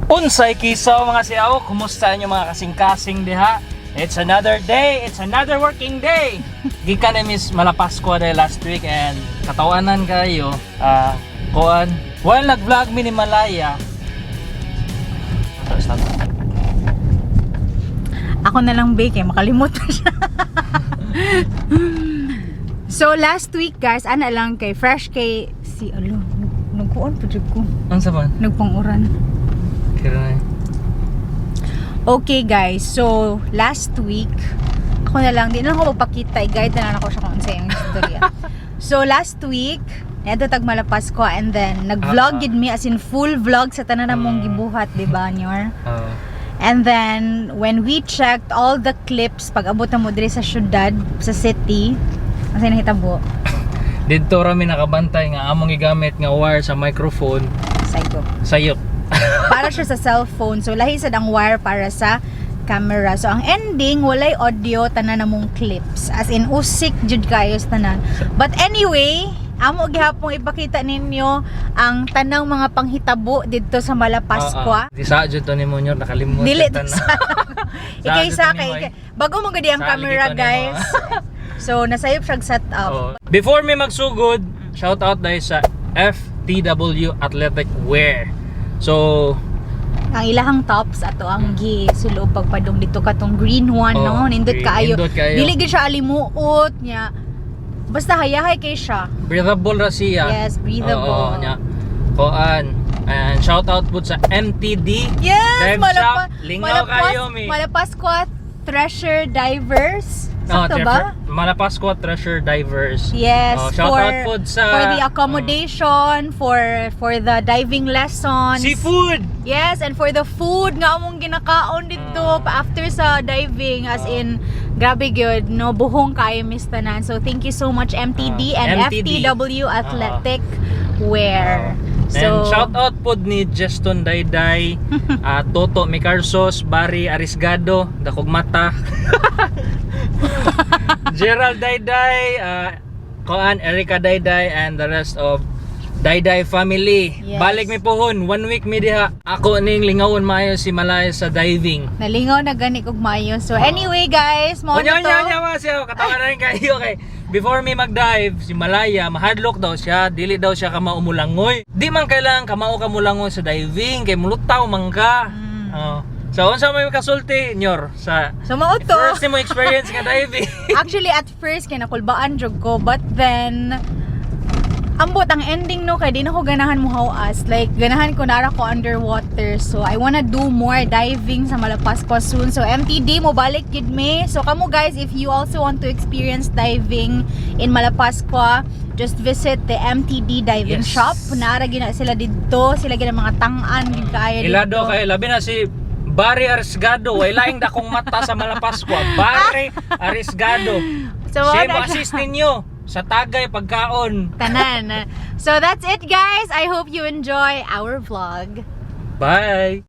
Unsay kisaw, mga siyaw, kumusta inyo mga kasing-kasing diha? It's another day, it's another working day. Gikan ni Miss Malapascua day last week and katawanan kayo. Ah, kuan, while nag-vlog mi ni Malaya. Stop. Ako na lang ba kay makalimutan siya. So last week, guys, ana lang kay fresh kay si alo, nagkuon pa jud ko. Unsa man? Nagpanguran. Kira na. Okay guys, so last week ako na lang, di na lang ako magpakita, i-guide na lang ako siya kung unsa yung istorya. So last week, neto tag Malapascua and then nag-vlog gid mi, as in full vlog sa tanan namong gibuhat, di ba, Nyor? Oh. And then when we checked all the clips pag abot na mo diri sa syudad, sa city, ang nahitabo? Didto ra mi nakabantay nga among gigamit nga wire sa microphone Sayop. Sayop. Para siya sa cellphone. So lahi sad ang wire para sa camera. So ang ending, walay audio tanan namong clips. As in usik jud kayo sa tanan. But anyway, amo gihapong ipakita ninyo ang tanang mga panghitabo didto sa Malapascua. Ah. Di sa jud to ni Monyor, nakalimot. Dili tanan. to sa Ikay sa Sa jud to kay nimo, eh. bago mo gudi ang Sa camera, ligito nimo. Guys. So nasayop siya set up. Oo. Before mi magsugod, shout out dahil sa FTW Athletic Wear. So, Ang ilahang tops ato ang gi sulob pagpadong dito, katong green one, Oh, no, nindot green. kaayo. Nindot kaayo. Dili gid siya alimuot niya, basta hayahay kay siya. Breathable ra siya. Yes, breathable. Oo, nya. Koan. And shout out po sa MTD Yes. Dive Shop. Lingaw kayo mi. Malapascua Treasure Divers. Oh, Sakto ba? Malapascua Treasure Divers. Yes, Oh, shout for out po sa for the accommodation, for the diving lessons. Seafood. Yes, and for the food nga among ginakaon dito pa after sa diving, as in grabe gyud, no, buhong kayo mis tanan. So thank you so much, MTD and MTD. FTW Athletic Wear. And shout out pod ni Justin Dayday, Toto Micarsos, Barry Arisgado, Dakog Mata, Gerald Dayday, Koan Erika Dayday and the rest of Dayday family. Yes. Balik mi pohon, one week mi diha. Ako ning lingawon maayo si Malaya sa diving. Nalingaw na gani kog maayo. So anyway guys, mao Unya na unya to. Unya mga siya, katawa na rin kayo kay before mi mag-dive, si Malaya mahadlok daw siya, dili daw siya kamao mulangoy. Di man kailangan kamao ka mulangoy sa diving kay mulutaw man ka. Oh. So unsa may kasulti, Nyor, sa So mao to. first nimo experience nga diving? Actually, at first kay nakulbaan jud ko, but then ambot ang ending, no, kay di na ko ganahan mo hawas, like ganahan ko nara ko underwater. So I wanna do more diving sa Malapascua soon. So MTD, mo balik gid mi. So kamo guys, if you also want to experience diving in Malapascua, just visit the MTD diving shop. Naara gina sila didto, sila gina mga tang-an gid kaayo Ilado didto. Kay labi na si Barry Arisgado, way laing dakong mata sa Malapascua. Barry Arisgado. So, Siya wala mo assist ninyo sa tagay pagkaon. Tanan. So that's it, guys. I hope you enjoy our vlog. Bye.